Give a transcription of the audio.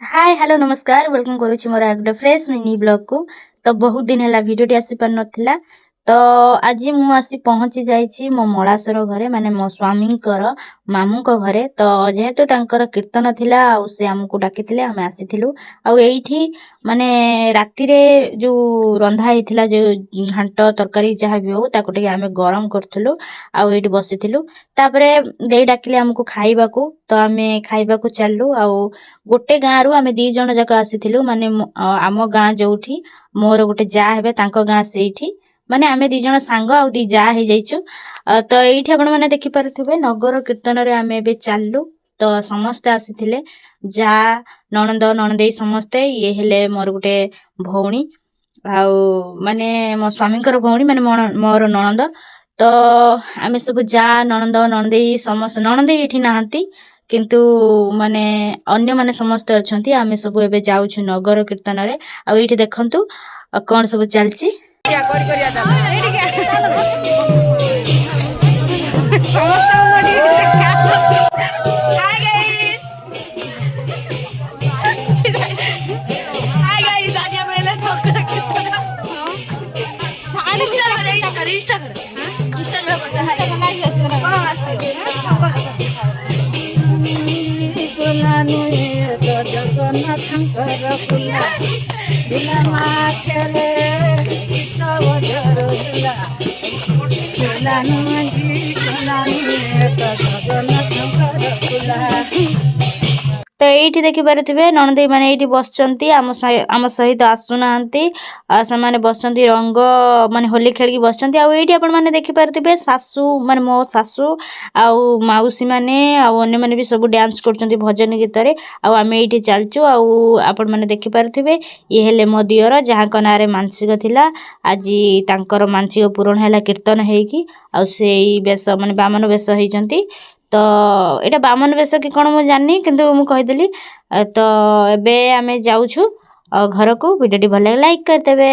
ହାଏ, hello, ନମସ୍କାର। Welcome କରୁଛି ମୋର ଆଉ ଗୋଟେ ଫ୍ରେଶ୍ ମିନି ବ୍ଲଗ୍କୁ। ତ ବହୁତ ଦିନ ହେଲା ଭିଡ଼ିଓଟି ଆସିପାରିନଥିଲା, ତ ଆଜି ମୁଁ ଆସି ପହଞ୍ଚି ଯାଇଛି ମୋ ମଳାଶୁର ଘରେ, ମାନେ ମୋ ସ୍ୱାମୀଙ୍କର ମାମୁଁଙ୍କ ଘରେ। ତ ଯେହେତୁ ତାଙ୍କର କୀର୍ତ୍ତନ ଥିଲା ଆଉ ସେ ଆମକୁ ଡାକିଥିଲେ, ଆମେ ଆସିଥିଲୁ। ଆଉ ଏଇଠି ମାନେ ରାତିରେ ଯେଉଁ ରନ୍ଧା ହେଇଥିଲା, ଯେଉଁ ଘାଣ୍ଟ ତରକାରୀ ଯାହା ବି ହଉ, ତାକୁ ଟିକେ ଆମେ ଗରମ କରୁଥିଲୁ ଆଉ ଏଇଠି ବସିଥିଲୁ। ତାପରେ ଦେଇ ଡାକିଲେ ଆମକୁ ଖାଇବାକୁ, ତ ଆମେ ଖାଇବାକୁ ଚାଲିଲୁ। ଆଉ ଗୋଟେ ଗାଁରୁ ଆମେ 2 ଜଣ ଯାକ ଆସିଥିଲୁ, ମାନେ ଆମ ଗାଁ ଯୋଉଠି ମୋର ଗୋଟେ ଯା ହେବେ, ତାଙ୍କ ଗାଁ ସେଇଠି। ମାନେ ଆମେ 2 ଜଣ ସାଙ୍ଗ ଆଉ 2 ଯା ହେଇଯାଇଛୁ। ତ ଏଇଠି ଆପଣମାନେ ଦେଖିପାରୁଥିବେ, ନଗର କୀର୍ତ୍ତନରେ ଆମେ ଏବେ ଚାଲିଲୁ। ତ ସମସ୍ତେ ଆସିଥିଲେ, ଯା, ନଣନ୍ଦ, ନଣଦେଇ ସମସ୍ତେ। ଇଏ ହେଲେ ମୋର ଗୋଟେ ଭଉଣୀ, ଆଉ ମାନେ ମୋ ସ୍ୱାମୀଙ୍କର ଭଉଣୀ, ମାନେ ମୋର ନଣନ୍ଦ। ତ ଆମେ ସବୁ ଯା, ନଣନ୍ଦ, ନଣଦେଇ ସମସ୍ତେ। ନଣଦେଇ ଏଠି ନାହାନ୍ତି, କିନ୍ତୁ ମାନେ ଅନ୍ୟମାନେ ସମସ୍ତେ ଅଛନ୍ତି। ଆମେ ସବୁ ଏବେ ଯାଉଛୁ ନଗର କୀର୍ତ୍ତନରେ। ଆଉ ଏଇଠି ଦେଖନ୍ତୁ କ'ଣ ସବୁ ଚାଲିଛି। ହାଇ ଗାଇସ୍, ହାଇ ଗାଇସ୍, ଆଜି ଆମେ ହେଲେ ନଗର କୀର୍ତ୍ତନ। ଇନଷ୍ଟା କର, ଇନଷ୍ଟା, ଇନଷ୍ଟା କର, ଇନଷ୍ଟା କର। ହଁ, କୁଲା ନୁହେଁ ତ ଜଗନ୍ନାଥଙ୍କର କୁଲା। ଝୁଲା ମା ଖେଳେ ଗୀତ ବଜର ଝୁଲା। ଝୁଲା ନୁହେଁ, କୁଲା ନୁହେଁ ତ ଜଗନ୍ନାଥଙ୍କର କୁଲା। ତ ଏଇଠି ଦେଖିପାରୁଥିବେ, ନଣଦେଇ ମାନେ ଏଇଠି ବସିଛନ୍ତି, ଆମ ସହିତ ଆସୁନାହାନ୍ତି। ଆଉ ସେମାନେ ବସିଛନ୍ତି, ରଙ୍ଗ ମାନେ ହୋଲି ଖେଳିକି ବସିଛନ୍ତି। ଆଉ ଏଇଠି ଆପଣମାନେ ଦେଖିପାରୁଥିବେ, ଶାଶୁ ମାନେ ମୋ ଶାଶୁ ଆଉ ମାଉସୀ ମାନେ ଆଉ ଅନ୍ୟମାନେ ବି ସବୁ ଡ୍ୟାନ୍ସ କରୁଛନ୍ତି ଭଜନ ଗୀତରେ। ଆଉ ଆମେ ଏଇଠି ଚାଲିଛୁ। ଆଉ ଆପଣମାନେ ଦେଖିପାରୁଥିବେ, ଇଏ ହେଲେ ମୋ ଦିଅର, ଯାହାଙ୍କ ନାଁରେ ମାନସିକ ଥିଲା। ଆଜି ତାଙ୍କର ମାନସିକ ପୂରଣ ହେଲା କୀର୍ତ୍ତନ ହେଇକି। ଆଉ ସେଇ ବେଶ ମାନେ ବାମନ ବେଶ ହେଇଛନ୍ତି। ତ ଏଇଟା ବାମନ ବେଶ କି କ'ଣ ମୁଁ ଜାଣିନି, କିନ୍ତୁ ମୁଁ କହିଦେଲି। ତ ଏବେ ଆମେ ଯାଉଛୁ ଘରକୁ। ଭିଡ଼ିଓଟି ଭଲ ଲାଗିଲେ ଲାଇକ୍ କରିଦେବେ।